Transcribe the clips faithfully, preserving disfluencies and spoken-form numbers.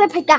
Phaikha.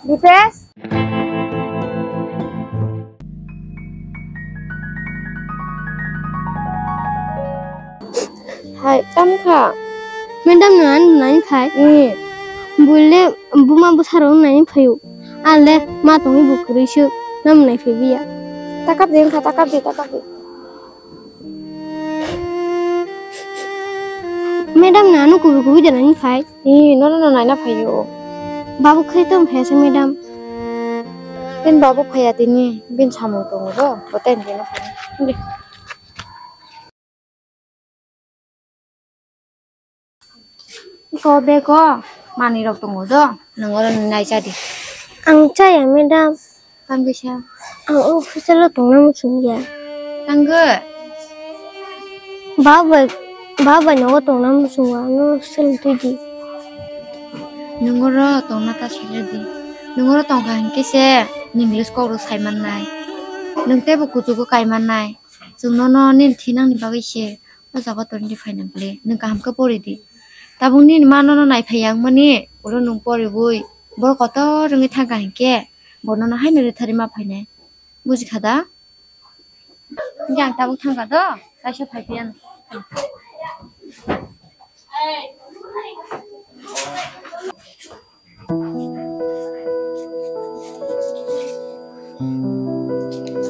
Dipesh? Hai, tamo kha? Madam no ano nai phai. Ni. Bulle buma bwsarok nai phaio. Ale ma tongwi bo kwrwi swk. Nam nai phai biya. Takap de wngkha, takap de, takap de. Madam no ano kubui kubui de nai phai. Ni, nono no naina phaio. Babu khai tong phai se madam. Bin babu phaiya tini, bin samung tongo do, hoten bino phai. Ko bego, manwi rok tongo do, nang oro nai cha di. Ang chaya madam. Tang kisa. Ang o hostel o tongna muchung ya. Tanggo. Babai, babai nogo tongna muchung ya, no hostel twi di. Nungoro tongna ta sila di. Nungoro tongkha hinkhe se English kok rok sai mannai. Nung teibo kuchugo kai mannai. Chwng nono nini thinangni bagwi se o jaga tongdi phaina bwle. Nung kaham khe pori di. Tabuk nini ma nono nai phaiya wngmani, oro nung poriwi borok kotor wngwi thangkha hinkhe. Bo nono haino rwthari ma phainai. Buji kha da? Hinkhe ang tabuk thangkha do, kaisa phai phiya.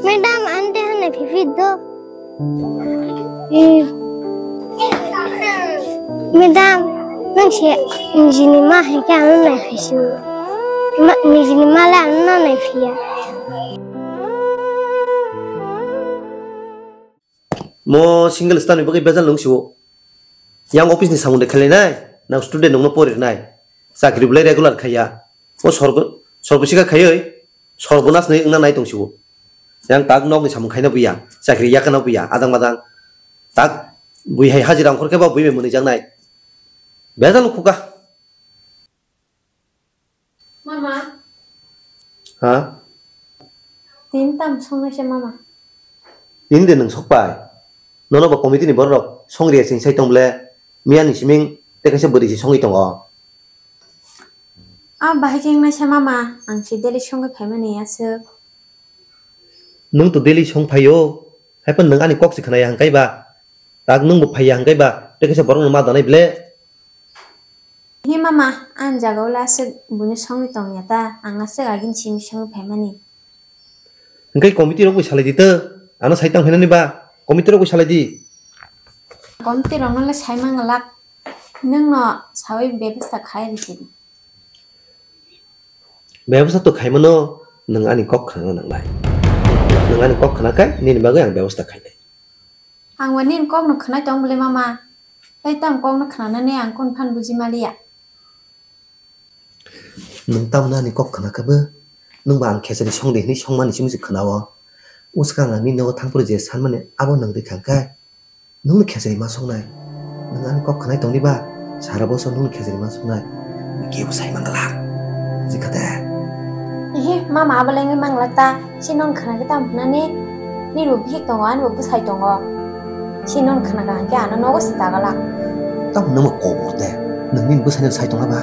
Madam, ang tei hwnwi phiphi do. Eh. Madam, nang se nijini ma hai khe ano nai phaisio. Ma, nijini ma le ano nai phiya. Mo single star ni bagwi bejal nung siwo. Yang office ni samung de khainai, nang student nungno porinai. Chakri belai regular khaiya. O sorbo, sorbo sika khaioi, sorbo nas ni wngna nai tong siwo. Yang tak nok ni samung khaina buya, chakri yakana buya, adang madang. Tak bui hai hajira ongkhor khe ba bui bai mwnwi jaknai. Bejal khuka. Mama. Ha? Tin tam songnai se mama. Tin de nung sokpai. Nono ba committee ni borok songri asing sai tong ble. Miya ni siming te kaisa bwrwi si songwi tongo. A bahai khe wngnai se mama, ang si daily songwi phaimani aswk. Nung to daily song phaio, haiphano nung ani kok se khwnaya hwnkhe ba? Tak nung bo phaiya hwnkhe ba, tei kaisa borok no ma donai ble? Hi mama, ani jaga o le aswk buino songwi tongya ta, ang aswk agini simi songwi phaimani. Hwnkhe committee rok bai salai di to, ano sai tang phainani ba, committee rok bai salai di. Committee rok no le sai manglak, nung no sawi bebasta khai rw sidi. Bebasta to khaimano, nwng ani kok khna nangnai. Nwng ani kok khna khe nini bagwi ang bebasta khainai. Ang bo nini kok no khnai tong bwle mama. Tai tamo kok no khnanani ang kunu phan buji maliya. Nwng tamo ani kok khna khe bo? Nwng ba ang khesari song de hinwi songmani simi se khna o. Uskang ang nini nogo thang phuru je sanmani abo nwng rikha khe. Nwng no khesari ma songnai. Nwng ani kok khnai tongdi ba? Sara bosor nwng no khesari ma songnai. Kebo sai manglak. Jikha de. Ehe, mama abo lengwi manglak ta. Si non khna khe tam nani. Ni bo bihik tongo, ani bo bwsai tongo. Si non khna ka hwnkhe ano nogo se dagalak. Tam nwng bo kobor de. Nwng nini bwsai no sai tongna ba?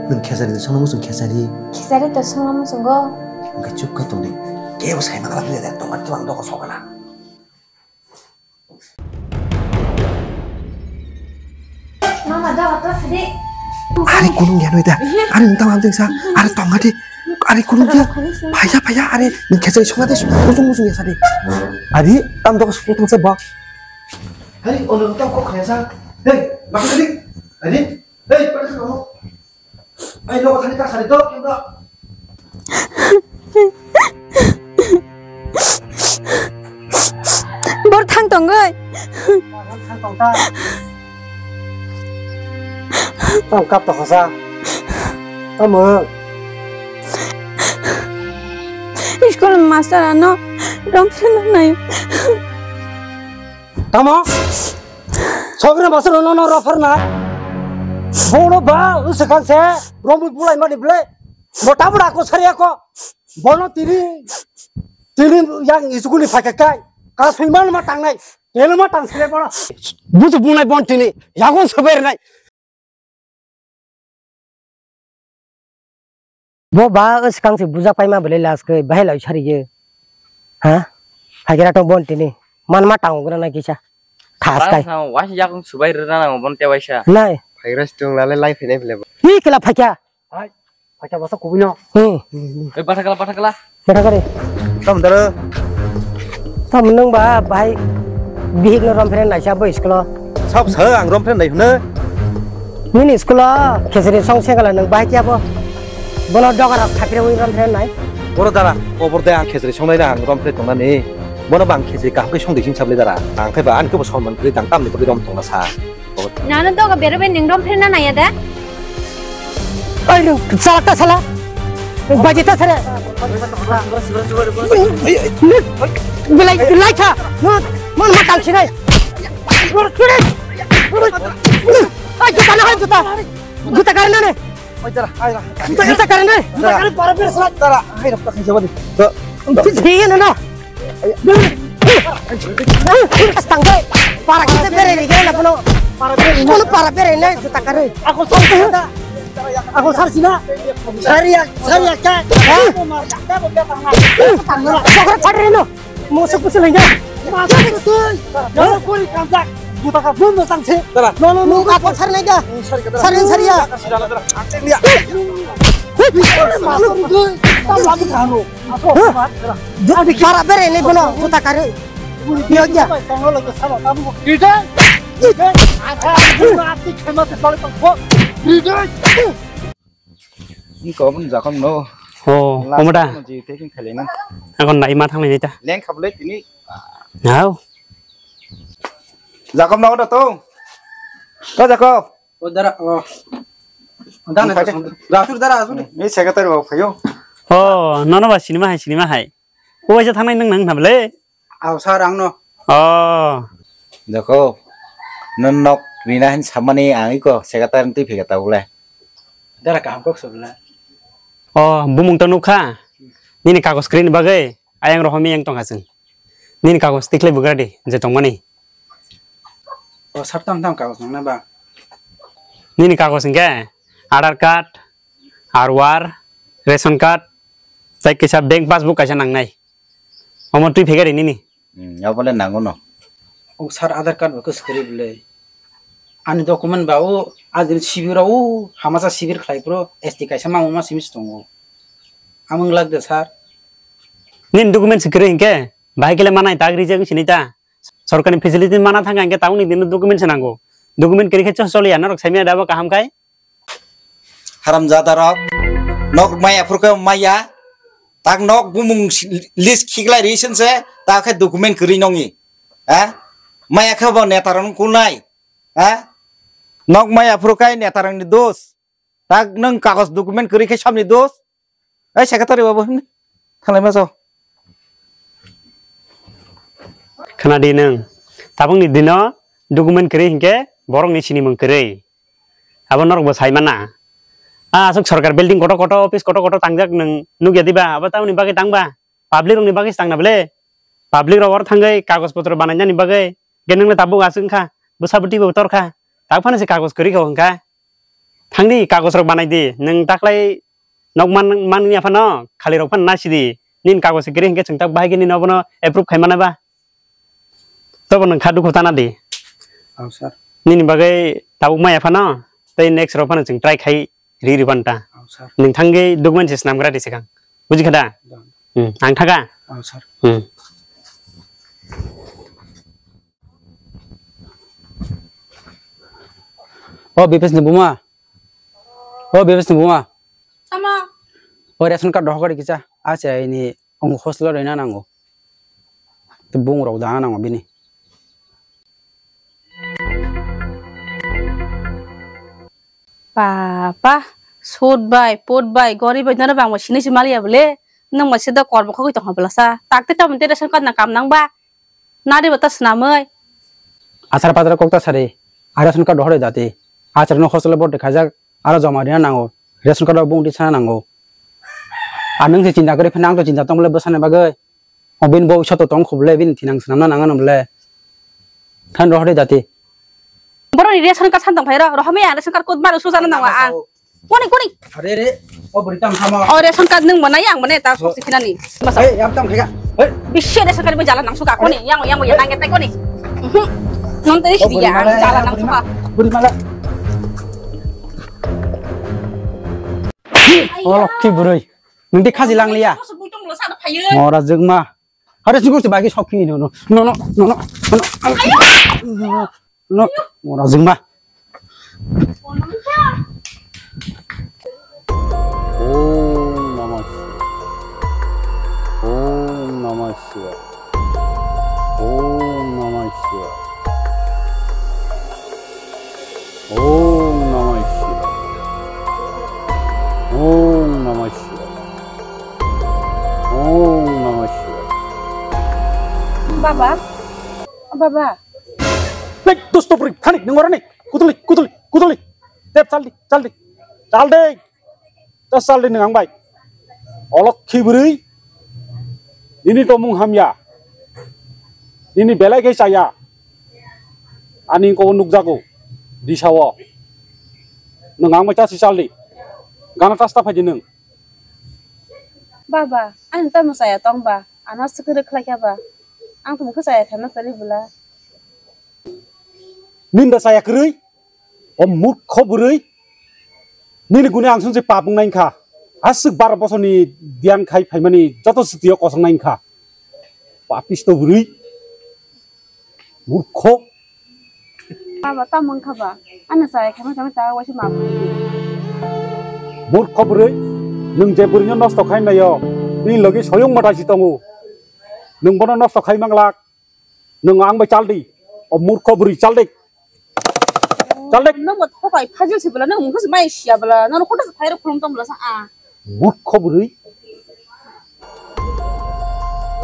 Nwng khesari de songno muchung khesari. Khesari to songno muchungo. Wngkha chup khai tongdi. Kebo sai mangala phile de tongma tong dogo sokala. Mama, dawa to sidi. Ari kunung ya noida. Ari nta wang sa. Ari tonga de. Ari kunung ya. Phaya phaya ari nwng khesari songna de muchung muchung ya sadi. Ari tam dogo sokna tongsa ba. Ari ono tam kok khaya sa. Hey, bakali. Ari. Hey, bakali. Ai, nogo thani ta sari to, kendo. Bor thang tongoi. Thang tong ta. Tong kap to khosa. Tamo. School master ano rom philna nai. Tamo? Sokre masuk no no rofer na. Bono ba usakan se romui bulai mani ble. Mota bura ko sari ako. Bono tini tini yang isukuni pakai kai. Ka suiman ma tangnai. Telo ma tang sile bono. Busu bunai bon tini. Yagon sober nai. Bo ba swkang se bujak paima belai last khe bahai lai sari ye. Ha? Phaikera tong bon tini. Man ma tang gra na kisa. Thas kai. Wasi yakung subai rwna nango bon te waisa. Nai. Phaikera stung lale lai phinai bele. Hi kela phaikya? Hai. Phaikya basa kubui no. Hmm. Oi bathakala bathakala. Bathakari. Tam dara. Tam nung ba bahai bihik no rom pheren naisa bo school o. Sab sa ang rom pheren nai hwno. Nini school o khesri song sengala nung bahai kya bo. Bono dogar rok khapire wi rom pheren nai. Boro dara, obor de ang khesri song nai na ang rom pheren tong nani. Bono bang khesri kaham khe song dising sable dara. Ang khe ba ani khe bo sonman kri dang tamni khe rom tong na sa. Nano doga bero be ning rom phirna naya da? Oi nung salak ta sala. Baji ta sare. Bilai bilai kha. No, mon ma tang sinai. Ai juta na hai juta. Juta kar na ne. Oi dara, ai dara. Juta juta kar na. Juta kar para bir sala dara. Ai rap ta khaisa bani. Tangkai, para kita bere ni gana puno. Puno para bere ni juta kare. Aku sar sina. Aku sar sina. Sari ya, sari ya ka. Sokra chari no. Musuk musuk lengga. Masa betul. Jangan kuri kanjak. Juta ka bun no sangse. No no no. Aku sar lengga. Sari sari ya. Malu betul. Tam labu kanu. Para bere ni bono juta kare. Yo ya. Ni ko bun jakam no. Oh, omata. Ji taking khale na. Akon nai ma thang nai ta. Leng khable tini. Nau. Jakam no da to. Ka jakam. O dara, o. Dana, Ang kate. Asur dara, asur. Ni secretary ba phayo. Oh, nono ba sinima hai, sinima hai. O waisa thangnai nang nang na bele? Aw sar ang no. Oh. Dako. Non nok rina hin samani ang iko secretary twi phika ta bole. Dara kaham kok sabla. Oh, bumung to nukha. Nini kagos krini bagwi ayang rohomi yang tongkha chwng. Nini kagos tikhlai bugra di je tongmani. O sar tam tam kagos nangna ba. Nini kagos hingke Aadhaar card, R O R, ration card, tei kisa bank passbook kaisa nangnai. Omo twi phegari nini. Hmm, ya bole nango no. O sar Aadhaar card bo kwswk kwrwi bwle. Ani document ba o adil sibir o hamasa sibir khlai pro S T kaisa mamo ma simi tongo. Amung lak de sar. Nini document se kwrwi hingke bahai kele manai tak reject wng sini ta. Sorkarni facility mana thangkha hingke tabukni dino document se nango. Document kwrwi khe choliya norok saimaya dabo kaham khai. Haramjada rok, nok maya phurkhe maya, tak nok bumung si-, list khiklai ri sense, ta khe document kwrwi nongni, ha? Maya khe bo neta rok kulnai, ha? Nok maya phurkhe neta rokni dos, tak nwng kagos document kwrwi khe samni dos, ai secretary babu hwnwi thanglai ma chao. Khna di nwng, tabukni dino document kwrwi hinkhe borokni sinimung kwrwi. Abo norokbo sai mana. A aswk sorkar building kotor kotor, office kotor kotor tangjak nwng nukya diba? Abo tamoni bagwi tangba? Public rokni bagwi se tangna bwle? Public rok oro thangwi kagoj potro banainani bagwi. Ge nwngno tabuk aswk wngkha, bwsa bwtwi bo torkha. Tabuk phano se kagoj kwrwi kha hwnkha. Thangdi, kagoj rok banai di. Nwng taklai nok man, manwi aphano, khali rok phano nasi di. Nini kagoj se kwrwi hinkhe chwng tak bahai khe nini obono approve khai manai ba. Tobo nwng kha dukhu tana di. Oh, sir. Nini bagwi tabuk maya phano, tei next rok phano chwng try khai ri ri banta. Oh, sir. Nwng thangwi document se swnam gra di swkang. Buji kha da? Done. Hmm, ang thaga. Oh, sir. Hmm. O Bipesh ni buma. O Bipesh ni buma. Tamo? O ration card dohor kisa. Acha ini ong hostel rina nango. Te bung rok dana nango bini. Papa, sut bai, put bai, gori bai, nono bangma sini si maliya bole. Nang ma sida kormo khogoi tong hobla sa. Takte tamon te ration card na kam nang ba. Nari bata swnamwi. Asar padra kokta sari. A ration card dohor dati. Asar no hostel bor de khajak. Aro joma rina nango. Ration card bung di sana nango. Anung se chinta kore phana ang to chinta tong bole bwsani bagwi. O bin bo soto tong khub le, bin thinang swnamna nang ano bole. Than rohori dati. Borok ni ration card san tong phai ro, rohome ya ration card code maro sujana nang ang. Koni, koni. Are re, o bwrwi tam thamo. O ration card nung bo nai ang bo ne ta sok sikhinani. Masa. Hey, yam tam khaga. Hey. Bishe ration card bo jala nang suka koni, yang yang bo ya nang tai koni. Mhm. Non teri sidi ya, jala nang suka. Bwrwi mala. O lokhi bwrwi. Nungdi khaji langliya. Mora jwkma. Hare singkur se bagi sokhi no no no no no no. No, mora jwkma. Om Namah Shivaya. Om Namah Shivaya. Om Namah Shivaya. Om Namah Shivaya. Om Namah Shivaya. Om Namah Shivaya. Baba, baba. Hei, dusto bwrwi, thani, nwng ora ni. Kutuli, kutuli, kutuli. Tep, chaldi, chaldi. Chaldi. Tep, chaldi nwng ang bai. Olok khi bwrwi. Nini tomung hamya. Nini belai khe chaya. Ani ko nukjago. Disao. Nwng ang bai chasi chaldi. Gana tasta phaidi nwng. Baba, ani tamo chaya tong ba? Ano swkang rwkhlai kha ba? Ang tongkhe chaya khaima kwrwi bwla. Nini da chaya kwrwi? O murkho bwrwi. Nini gune ang sungse pap wngnai kha. Aswk baro bosorni diyan khai phaimani joto swtio kosongnai kha. Papisto bwrwi. Murkho. Baba, tamo wngkha ba? Ano chaya khaima khaima ta waisa ma. Murkho bwrwi, nwng je bwrwino nosto khai naio, bini logi soyung mwtai si tongo. Nwng bono nosto khai manglak. Nwng ang bai chaldi. O murkho bwrwi chaldi. Chaldi. Nwng bo thokai phajil si bwla, nwng mungkha se mai siya bwla, nono kota se phairok khulum tong bwla sa a. Murkho bwrwi.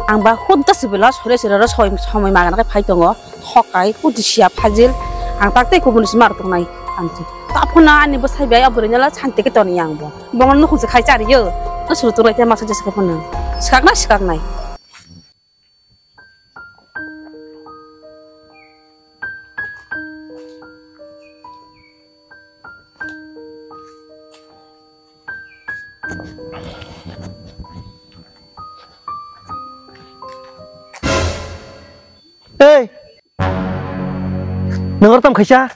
Ang ba hudda sibila sore sore ro soi-, somoi magana kai phai tongo. Hokai kuti sia phajil. Ang tak tei kubun si mar tongnai. Ang si. Ta phuna ani bwsai bai abwrwi nala santi ke toni yang bo. Bongo nukhung se khai chari yo. No suru turai te masa jesa ke phuna. Sikak na sikak nai. Ei! Nwng oro tamo khaisa?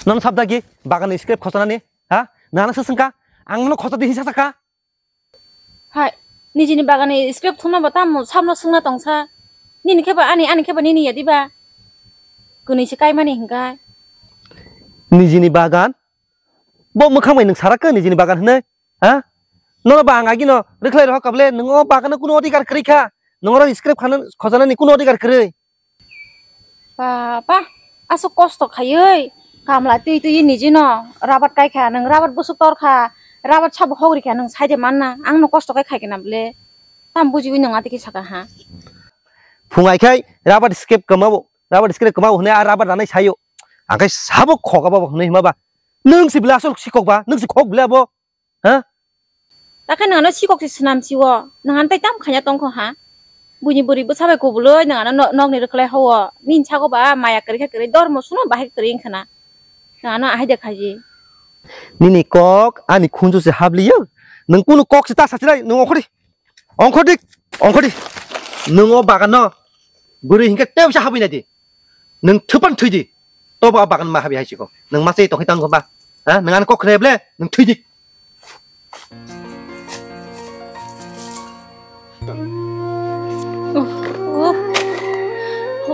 Nono sabda ki bagan ni scrap khosanani? Ha? Nana se swngkha? Ang nono khosa di hinsa sakha? Hai, nijini bagani scrap thumna bo tamo samno swngna tongsa. Nini khe ba ani, ani khe ba nini ya diba? Kwnwi se kaimani hinkai. Nijini bagan? Bo mwkhang bai nwng sarakha nijini bagan hwnwi? Ha? Nono ba ang agino rwkhlai rohor kable nwng o bagano kunu odhikar kwrwi kha. Nwng oro scrap khana, khojanani kunu odhikar kwrwi. Ba, ba, aswk kosto khaiwi, kamla twi twi nijino rabat kaikha, nwng rabat bwswk torkha, rabat sabo hok rikha, nwng saide manna, angno kosto kai khaikhe na bwle? Tam bujiwi nwng atiki saka ha? Phung aikhai rabat scrap kwmabo, rabat scrap kwmabo hwnwi a rabat ranai saio. Angkhai sabo khok ababo hwnwi hima ba? Nwng si bwle asol sikok ba, nwng si khok bwle abo? Ha? Takhe nangano sikok se swnam siwo, nangano tai tam khaina tongkho ha? Buini bwrwi bwsa bai kubulwi nangano no-, nokni rwkhlai hawo, nini sago ba maya kwrwi khe kwrwi, dormo suno bahai kwrwi wngkha na. Nangano ahai de khaji. Nini kok ani khunju se habliyo. Nwng kunu kok se ta sachinai, nwng ongkhordi. Ongkhordi, ongkhordi. Nwng o bagan no guri hinkhe tebsa habwi naidi. Nwng thupan thwidi. Tobo a bagan ma habwi hai siko. Nwng ma se tongkhe tango ba. Ha, nwng ani kok khre ble, nwng thwidi. Oh, oh.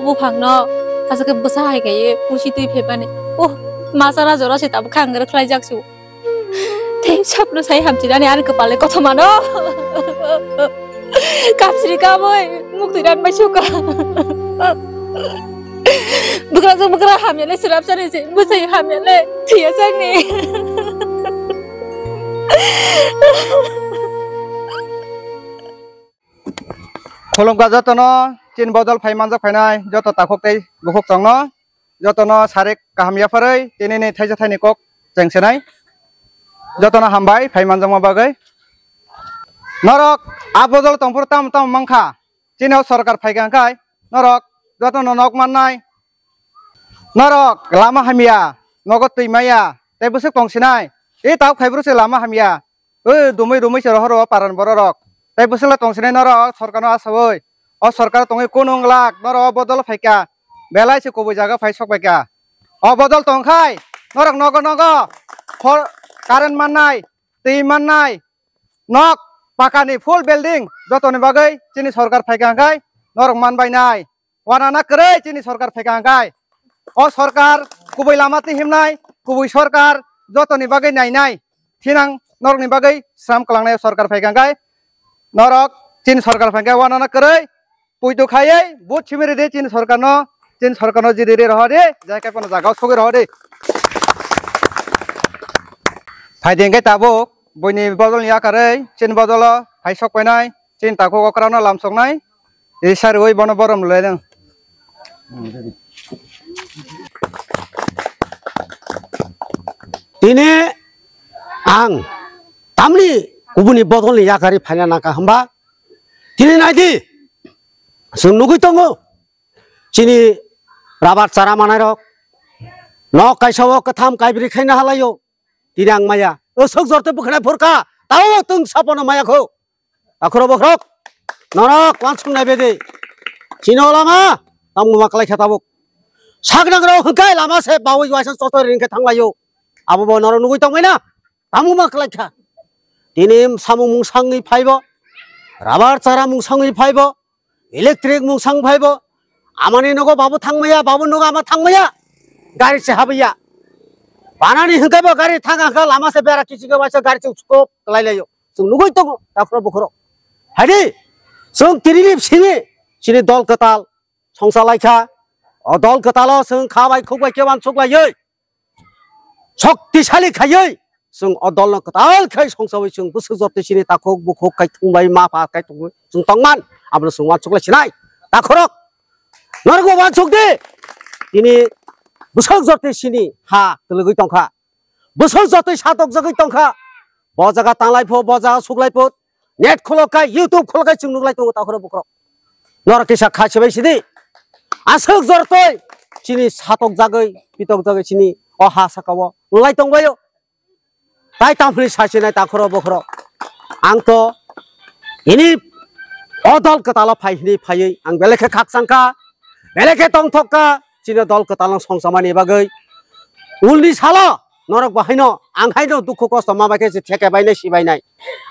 Buphangno aswk khe bwsa hai kaiwi pusi twi phaimani. Oh, ma chara jora se tabuk kha ang rwkhlaijak su. Tei sapno sai hamchinani ani kwpalni kothomano. Kapsri kaboi muk twi ran bai suka. Bwkrajwk bwkra hamyale swrapsani se, bwsai hamyale thwiya sakni. Khulumkha jotono, chini bodol phai manjak phainai joto takhuk tei bukhuk chwngno, jotono sarik kaham yapharwi tinini thaisa thaini kok chengsenai. Jotono hambai phai manjakma bagwi. Norok a bodol tongphuru tamo tamo mankha, chini o sorkar phaikha hwnkhe norok jotono nok mannai. Norok lama hamya, nogo twi maya, tei bwswk tongsinai. Tei tabuk phaibrwk se lama hamya. O dumui dumui se rohoro paran bororok. Tei bwswk le tongsinai norok sorkarno asaui. O sorkar tongwi kunu wng glak, norok o bodol phaikha. Belai se kubui jaga phai sok baikha. O bodol tongkhai norok nogo nogo khor-, current mannai, twi mannai, nok pakani full building jotoni bagwi chini sorkar phaikha hwnkhe norok manbainai. Wanana kwrwi chini sorkar phaikha hwnkhe. O sorkar kubui lama twi himnai, kubui sorkar jotoni bagwi nainai. Thinang norokni bagwi sram kwlangnai o sorkar phaikha hwnkhe. Norok chini sorkar phaikha wanana kwrwi puitu khaiwi vote simi ridi chini sorkarno, chini sorkarno jidi ri rohordi, jai khe phano jagao sogwi rohordi. Phaidi hwnkhe tabuk buini bodolni yakarwi chini bodolo hai sok painai, chini takhuk okrano lamsoknai. Ri sarwi bono borom lwlai nang. Tini ang tamni kubuni bodolni yakarwi phaina nangkha hwnba? Tini naidi, chwng nugwi tongo, chini rabar chara manairok nok kaisa o kwtham kaibri khaina halaio. Tini ang maya, o sok jorte bwkhanai phurkha, tao twng sapono maya kho. Takhurok bokhorok, norok wansuk nai bede. Chino lama, tamo ma kwlai kha tabuk. Saknang rok hwnkhe lama se bawi waisa choto ring khe thanglaio. Abo bo norok nugwi tongmai na, tamo ma kwlai kha. Tini samung mungsangwi phaibo, rabar chara mungsangwi phaibo, electric mungsang phaibo. Amani nogo babu thangmaya, babu nogo ama thangmaya. Gari se habaya. Banani hwnkhe bo gari thang hwnkhe lama se bera kiching waisa gari chuk chuk kwlai laio. Chwng nugwi tongo, takhurok bokhorok. Haidi, chwng tini ni simi, chini dol kwtal, songsa lai kha. O dol kwtalo chwng kha bai khuk bai khe wansuk laiwi, shoktisali khaiwi, chwng o dolno kwtal khai songsawi chwng bwswk joto chini takhuk bukhuk kai thung bai ma pha kai thung bai chwng tongman, abono chwng wansuk lai sinai. Takhurok, norokbo wansuk di. Tini bwswk joto chini ha kwlwgwi tongkha. Bwswk jotoi satok jagwi tongkha. Bo jaga tanglai pho, bo jaga suklai pho. Net khulo kai, YouTube khulo kai chwng nuklai tongo takhurok bokhorok. Norok kisa kha sibai sidi. Aswk jortoi chini satok jagwi, pitok jagwi chini o ha saka o wng lai tongbaio. Tai tamphli sasinai takhurok bokhorok. Ang to ini o dol kwtalo phai hwnwi phaiwi ang belai khe khakchang kha, belai khe tongthok kha, chini dol kwtalno songchamani bagwi. Ulni salo norok bahaino ang haino dukhu kosto ma bai khe se theke bainai si bainai.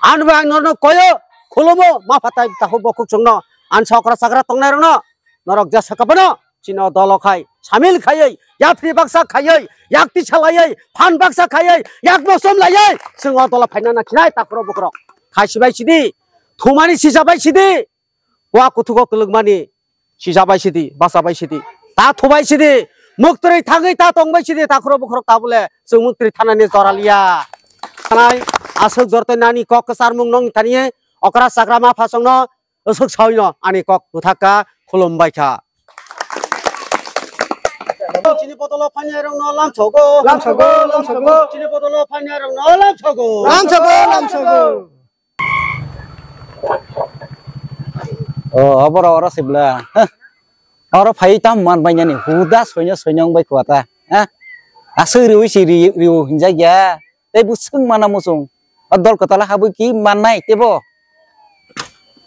Ani bo ang norno koyo khulumo ma phatai takhuk bokhuk chwngno, ani sa okra chakra tongnairokno norok jesa khe bono chini o dolo khai samil khaiwi, yapri baksa khaiwi, yak tisa laiwi, phan baksa khaiwi, yak mosom laiwi, chwng o dolo phaina na khinai takhurok bokhorok. Khai sibai sidi, thumani sisa bai sidi, wa kuthugo kwlwkmani sisa bai sidi, basa bai sidi, ta thubai sidi, muktwrwi thangwi ta tongbai sidi, takhurok bokhorok tabule chwng muktwrwi thanani jora liya. Thanai aswk jortoi nani kok kwcharmung nong thani okra chakra ma phasongno Aswk sawi no ani kok bwthak kha, khulum bai kha. Chini bodolo phainai rok no lamsogo. Lamsogo, lamsogo. Chini bodolo phainai rok no lamsogo. Lamsogo, lamsogo. O, aboro oro sibla. Hah. Oro phai tam man bai nani. Huda soino soino bai khwata. Hah. Aswk riwi si ri-, riwi hinjak ya. Tei bo swng mana muchung. O dol kwtala habwi ki mannai tebo.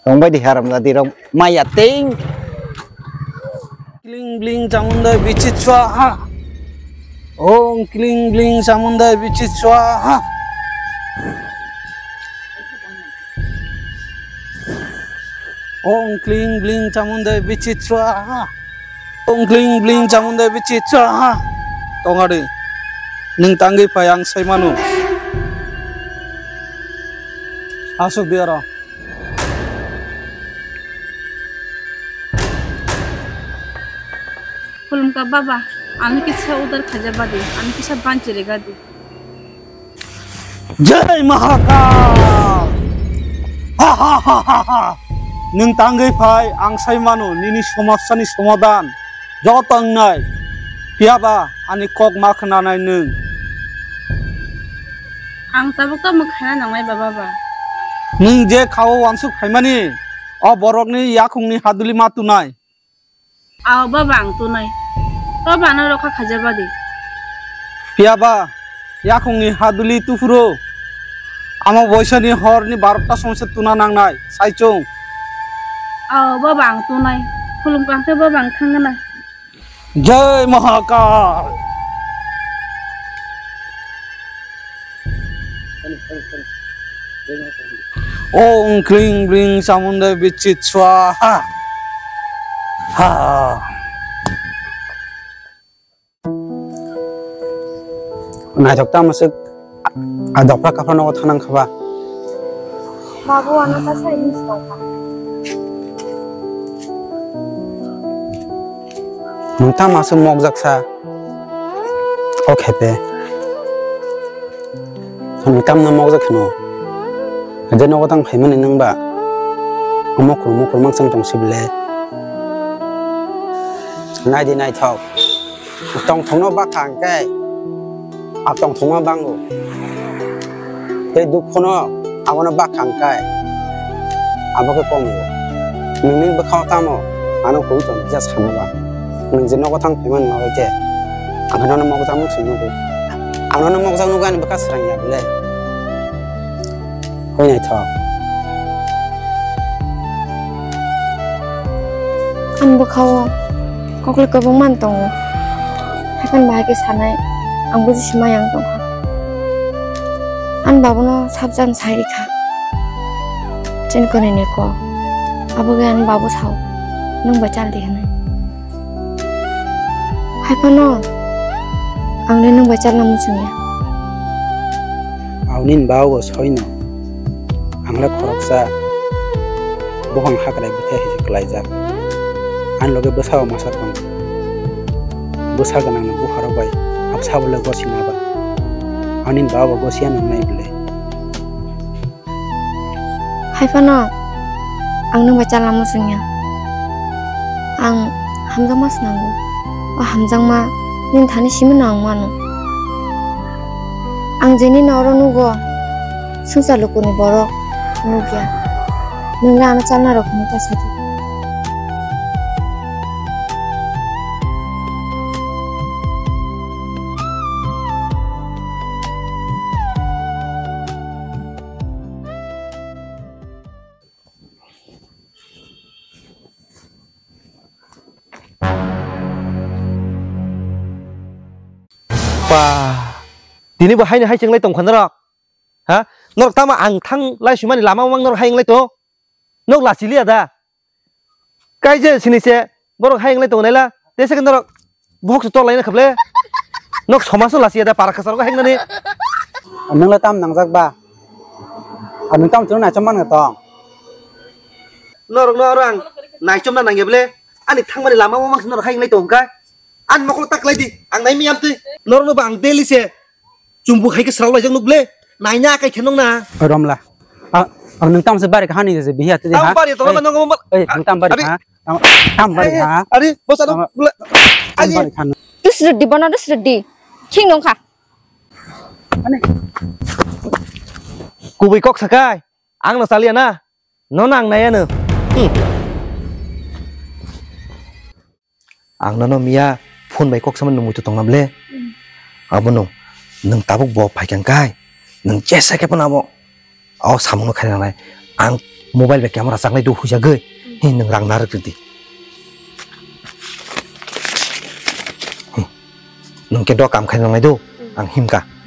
Tongbai di haramjadi rok maya tei. Kling bling chamundai bichi swaha. Om kling bling chamundai bichi swaha. Om kling bling chamundai bichi swaha. Om kling bling chamundai bichi swaha. Tongari. Nwng tangwi phai ang sai mano. Asuk di oro. Khulumkha baba, ano kisa udar khaja badi, ano kisa banchi regadi. Jai Mahakal! Ha ha ha ha ha! Nwng tangwi phai ang sai mano nini somossani somadan. Joto wngnai. Phiyaba ani kok ma khwnanai nwng. Ang tabuk tamo khaina nangnai baba ba. Nwng je khao wansuk phaimani, o borokni yakhungni haduli ma tunai. Ao baba ang tunai. Baba ano rokha khaja badi. Phiyaba yakhungni haduli tuphuro. Amo boisani horni barota songse tuna nangnai, saichung. Ao baba ang tunai. Khulumkha khe baba ang thangna. Jai Mahakal! Om kling bling chamundai bichi swaha. Ha. Naithok tamo se a, a dopra kaphra nogo thanang khaba. Babu, ano ta sai hinwi tongkha. Nwng tamo se mokjak sa. O khepe. Nwng tamno mokjak kheno. Je nogo tang phaimani nwng ba. Omo khur mo khur mansang tong sibile. Naidi naithok. Tongthokno bakha hwnkhe, a tongthokma bango. Tei dukhono abono bakha hwnkhe, abo khe komo. Nwngni bwkhao tamo ano hoi tong kisa sanoba. Nwng je nogo thang phaimani ma bai khe, ang khe nono mokjak nuk se nugo. Ang nono mokjak nugo ani bwkha swrang ya bole. Hoi naithok. Ang bwkhao kokle kwbangma wng tongo. Haikhe bahai khe sanai, ang buji sima yang tongkha. Ang babono sabjani sai rikha. Chini kwnwi ni kok. Abo khe ang babu sao, nwng bai chal di hwnwi. Hai phano ang le nwng bai chalna muchungya. Aw nini ba o soino. Ang le khoroksa buphang hakrai bwthai hai se kwlaijak. Ani loge bwsa o masa tong. Bwsa gwnang no bupharok bai habsa bo le gosina ba. Ani ba o gosiya nang nai bwle. Hai phano ang nwng bai chalna muchungya. Ang hamjakma swnango. O hamjakma nini thani simi no ang mano. Ang je nini oro nugo, swngchar lukuni borok nukya. Nwng le ano chalna rok hwnwi ta sadi. Pa, tini bo haino hai chenglai tong kha norok. Ha? Norok tamo ang thang lai sumani lama mang norok hai wnglai to. Nok lachiliya da. Kaije sini se borok hai wnglai tongo naila. Tei se norok bohok se tol laina khaple. Nok somaso lachiya da para khasaro hai wngnani. Nangla tam nangjak ba. Ani tam tunu naichom man tong. Norok no oro ang naichom na nangya ble. Ani thangmani lama o mang norok hai wnglai tongkha. Ani mokol tak lai di. Ang nai miyam twi. Norok no ba ang daily se. Chumbu hai khe sral laijak nuk ble. Naina kai khe nong na. Romla. A, ang nung tam se bari kha ni je bihi ati ha. Tam bari to ma nong mo. Ei, nung tam bari ha. Tam, tam bari ha. Ari, bos ado. Tam bari kha. Dusruk di bono dusruk di. Khing nong kha. Kubui kok sakai. Ang no chaliya na. No nang nai ano. Hmm. Ang nono miya phone bai kok sama nungwi to tongna ble. Hmm. Abono nwng tabuk bo phaikha kai. Nwng jesa khe phano abo o samungno khaina nangnai. Ang mobile bai camera chaknai do huijagwi. Hi, nwng rang narwk rwdi. Hi. Nwng khe do kam khaina nangnai do. Ang himkha.